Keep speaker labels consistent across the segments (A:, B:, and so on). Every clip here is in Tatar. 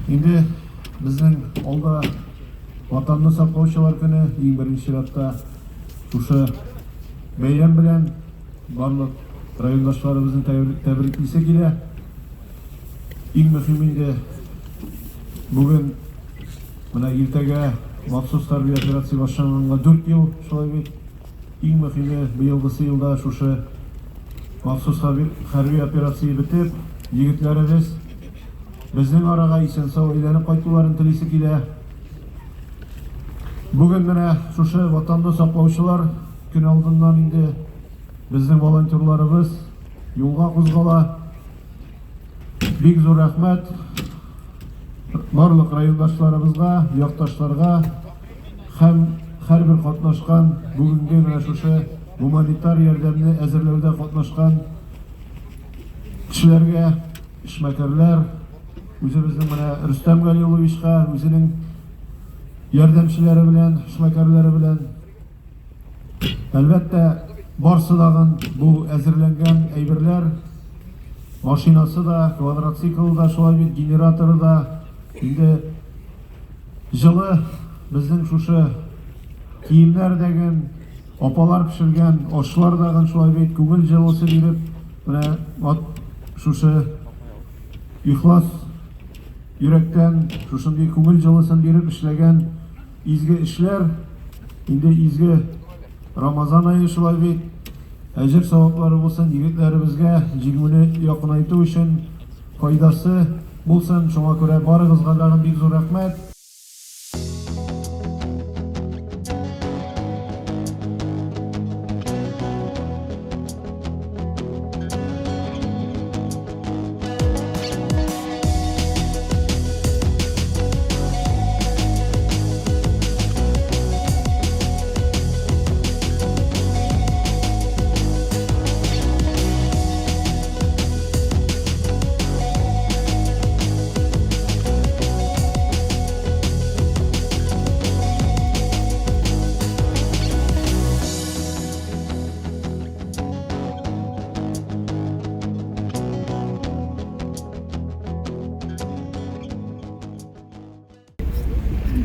A: Инде безнең алда Ватанны саклаучылар көне, иң беренче чиратта шушы бәйрәм белән барлык райондашларыбызны тәбриклисе килә. Иң мөһим инде бүген менә иртәгә махсус хәрби операция башланганга 4 ел, шулай бит. Иң мөһиме быелгысы елда шушы махсус хәрби операция бетеп, егетләребез безнең арага исән-сау әйләнеп кайтуларын телисе килә. Бүген менә шушы Ватанны саклаучылар көн алдыннан инде безнең волонтерларыбыз юлга кузгала. Бик зур рәхмәт барлык райондашларыбызга, якташларга һәм һәрбер катнашкан бүгенге менә шушы гуманитар ярдәмне әзерләүдә катнашкан кешеләргә, эшмәкәрләр, үзебезнең менә Рөстәм Галиулловичка, үзенең ярдәмчеләре белән, эшмәкәрләре белән. Әлбәттә, барсы дагын бу әзерләнгән әйберләр, машинасы да, квадроциклы да, шулай бит, генераторы да, инде җылы безнең шушы киемнәр дәген, апалар пешергән ашлар дагын шулай бит, күңел җылысы биреп, менә шушы ихлас йөрәктән шушындый күңел җылысын биреп эшләгән изге эшләр, инде изге Рамазан ае шулай бит, әҗер саваплары булсын егетләребезгә, җиңүне якынайту өчен файдасы булсын. Шуңа күрә барыгызга тагын бик зур рәхмәт.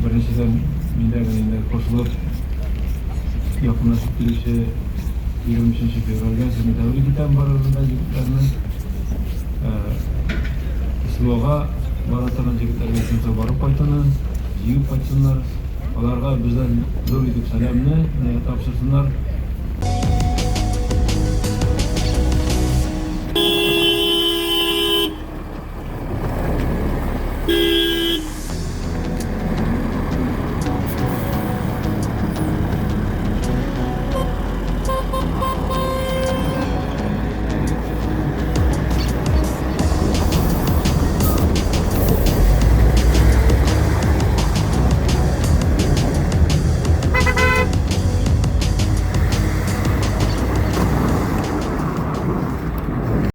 B: Беренчедән, мин дә генә инде кушылып, якынлашып килүче 23 февральгә сезне тәбрик итәм барыгызны да, егетләрне. СВОга бара торган егетләргә исән-сау барып кайтуны, җиңеп кайтсыннар. Аларга бездән зур итеп сәламне тапшырсыннар.